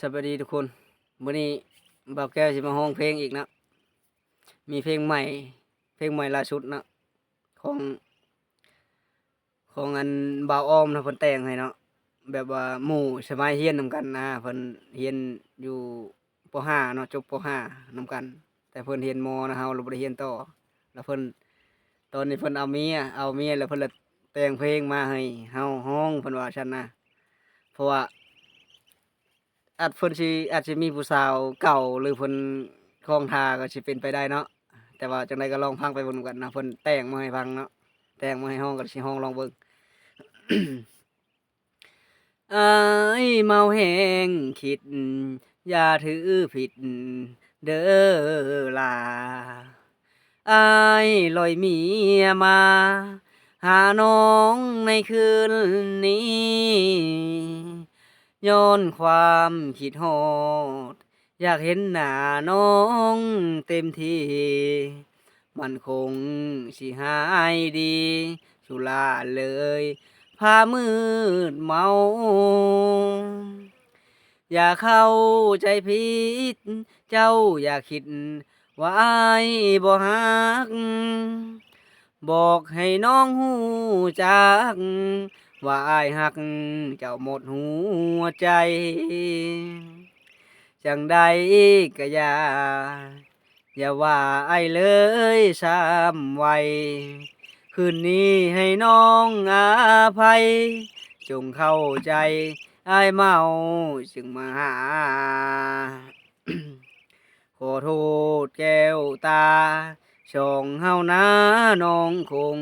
ສະບາຍດີທຸກຄົນ, ມື້ນີ້ບ່າວແກ້ວຊິມາຮ້ອງເພງອີກເນາະ. ມີເພງໃໝ່ ເພງໃໝ່ລ່າສຸດເນາະ ຂອງ ຂອງອັນບ່າວອອມນະ ເພິ່ນແຕ່ງໃຫ້ເນາະ. ແບບວ່າໝູ່ສະໄໝຮຽນນຳກັນນະ, ເພິ່ນຮຽນຢູ່ ປໍຫ້າເນາະ, ຈົບປໍຫ້ານຳກັນ, ແຕ່ເພິ່ນຮຽນມໍນຳເຮົາ ລະບໍ່ໄດ້ຮຽນຕໍ່. ລະເພິ່ນ ຕອນນີ້ເພິ່ນເອົາເມຍ ເອົາເມຍ ລະເພິ່ນລະແຕ່ງເພງມາໃຫ້ເຮົາຮ້ອງ ເພິ່ນວ່າຊັ້ນນະ. ເພາະວ່າ ອາດ ເພິ່ນຊິ ອາດຊິມີຜູ້ສາວເກົ່າ ຫຼືເພິ່ນຄອງທ່າກໍຊິເປັນໄປໄດ້ເນາະ. ແຕ່ວ່າຈັ່ງໃດກໍລອງຟັງໄປເບິ່ງນຳກັນເນາະ, ເພິ່ນແຕ່ງມາໃຫ້ຟັງເນາະ, ແຕ່ງມາໃຫ້ຮ້ອງ ກໍຊິຮ້ອງລອງເບິ່ງ. ອ້າຍເມົາແຮງຄິດ ຢ່າຖືຜິດເດີຫຼ້າ, ອ້າຍລ່ອຍເມຍມາຫານ້ອງໃນຄືນນີ້ ຍ້ອນຄວາມຄິດຮອດ ຢາກເຫັນໜ້ານ້ອງເຕັມທີ່, ມັນຄົງຊິຫາຍດີ ສຸລາເລີຍພາມືດເມົາ. ຢ່າເຂົ້າໃຈຜິດ ເຈົ້າຢ່າຄິດວ່າອ້າຍບໍ່ຮັກ, ບອກໃຫ້ນ້ອງຮູ້ຈັກ ວ່າອ້າຍຮັກເຈົ້າໝົດຫົວໃຈ. ຈັ່ງໃດກະຢ່າ ຢ່າວ່າອ້າຍເລີຍຊ້ຳໄວ, ຄືນນີ້ໃຫ້ນ້ອງອະໄພ, ຈົ່ງເຂົ້າໃຈອ້າຍເມົາຈຶ່ງມາຫາ. ຂໍໂທດແກ້ວຕາສອງເຮົານາ ນ້ອງຄົງ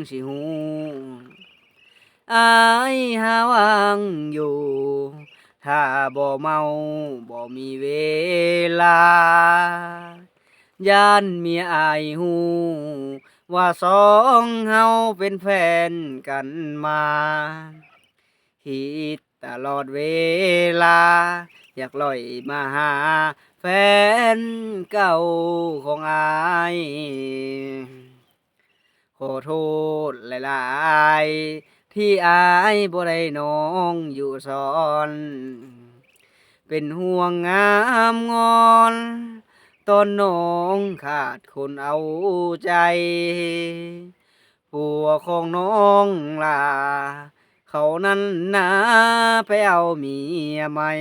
ຊິຮູ້, ອ້າຍຫາວ່າງຢູ່ ຖ້າບໍ່ເມົາບໍ່ມີເວລາ, ຢ້ານເມຍອ້າຍຮູ້ວ່າສອງເຮົາເປັນແຟນກັນມາ. ຄິດຕະຫຼອດເວລາ ຢາກລ່ອຍມາຫາແຟນເກົ່າຂອງອ້າຍ. ຂໍໂທດຫຼາຍໆ ທີ່ອ້າຍບໍ່ໄດ້ນ້ອງຢູ່ສອນ, ເປັນຫ່ວງງາມງອນ ຕອນນ້ອງຂາດຄົນເອົາໃຈ. ຜົວຂອງນ້ອງຫຼ້າ ເຂົານັ້ນນາໄປເອົາເມຍໃໝ່.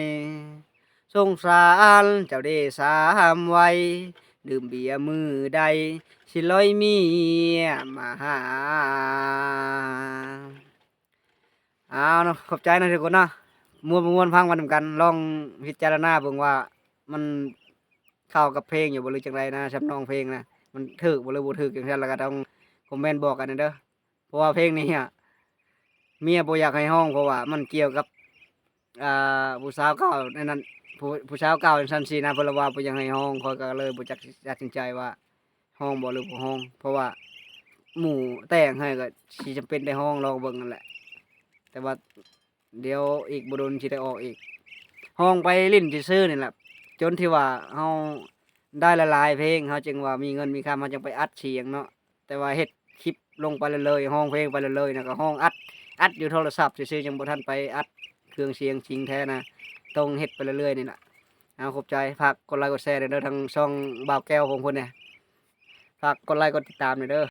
ສົງສານເຈົ້າເດຊາມໄວ, ດື່ມເບຍມື້ໃດ ຊິລ່ອຍເມຍມາຫາ. ເອົາເນາະ, ຂອບໃຈເນາະທຸກຄົນເນາະ, ມ່ວນບໍ່ມ່ວນຟັງໄປນຳກັນ, ລອງພິຈາລະນາເບິ່ງວ່າມັນເຂົ້າກັບເພງຢູ່ບໍ່ ຫຼືຈັ່ງໃດນະ, ທຳນອງເພງນະ ມັນຖືກບໍ່ ຫຼືບໍ່ຖືກ. ຈັ່ງຊັ້ນລະກະຕ້ອງຄອມເມັນບອກກັນແດ່ເດີ. ເພາະວ່າເພງນີ້ອະ ເມຍບໍ່ຢາກໃຫ້ຮ້ອງ ເພາະວ່າມັນກ່ຽວກັບ ອ່າ ຜູ້ສາວເກົ່ານັ້ນ ຜູ້ ຜູ້ສາວເກົ່າຈັ່ງຊັ້ນຊີ້ນະ, ເພິ່ນລະວ່າບໍ່ຢາກໃຫ້ຮ້ອງ, ຂ້ອຍກໍເລີຍບໍ່ຈັກຊິຕັດສິນໃຈວ່າຮ້ອງບໍ່ ຫຼືບໍ່ຮ້ອງ, ເພາະວ່າໝູ່ແຕ່ງໃຫ້ກໍຊິຈຳເປັນໄດ້ຮ້ອງລອງເບິ່ງນັ້ນແຫຼະ. ແຕ່ວ່າ ດຽວອີກບໍ່ດົນຊິໄດ້ອອກອີກ. ຮ້ອງໄປຫຼິ້ນຊື່ໆນີ້ແຫຼະ, ຈົນທີ່ວ່າເຮົາໄດ້ຫຼາຍໆເພງ ເຮົາຈຶ່ງວ່າມີເງິນມີຄຳ ເຮົາຈຶ່ງໄປອັດສຽງເນາະ. ແຕ່ວ່າເຮັດຄລິບລົງໄປເລີຍໆ ຮ້ອງເພງໄປເລີຍໆນະ ກໍຮ້ອງອັດ ອັດຢູ່ໂທລະສັບຊື່ໆ ຍັງບໍ່ທັນໄປອັດເຄື່ອງສຽງຈິງແທ້ນະ, ຕ້ອງເຮັດໄປເລື້ອຍໆນີ້ລະ. ເອົາ ຂອບໃຈ, ຝາກກົດໄລກົດແຊແດ່ເດີ ທາງຊ່ອງບ່າວແກ້ວຂອງເພິ່ນແດ່, ຝາກກົດໄລກົດຕິດຕາມແດ່ເດີ.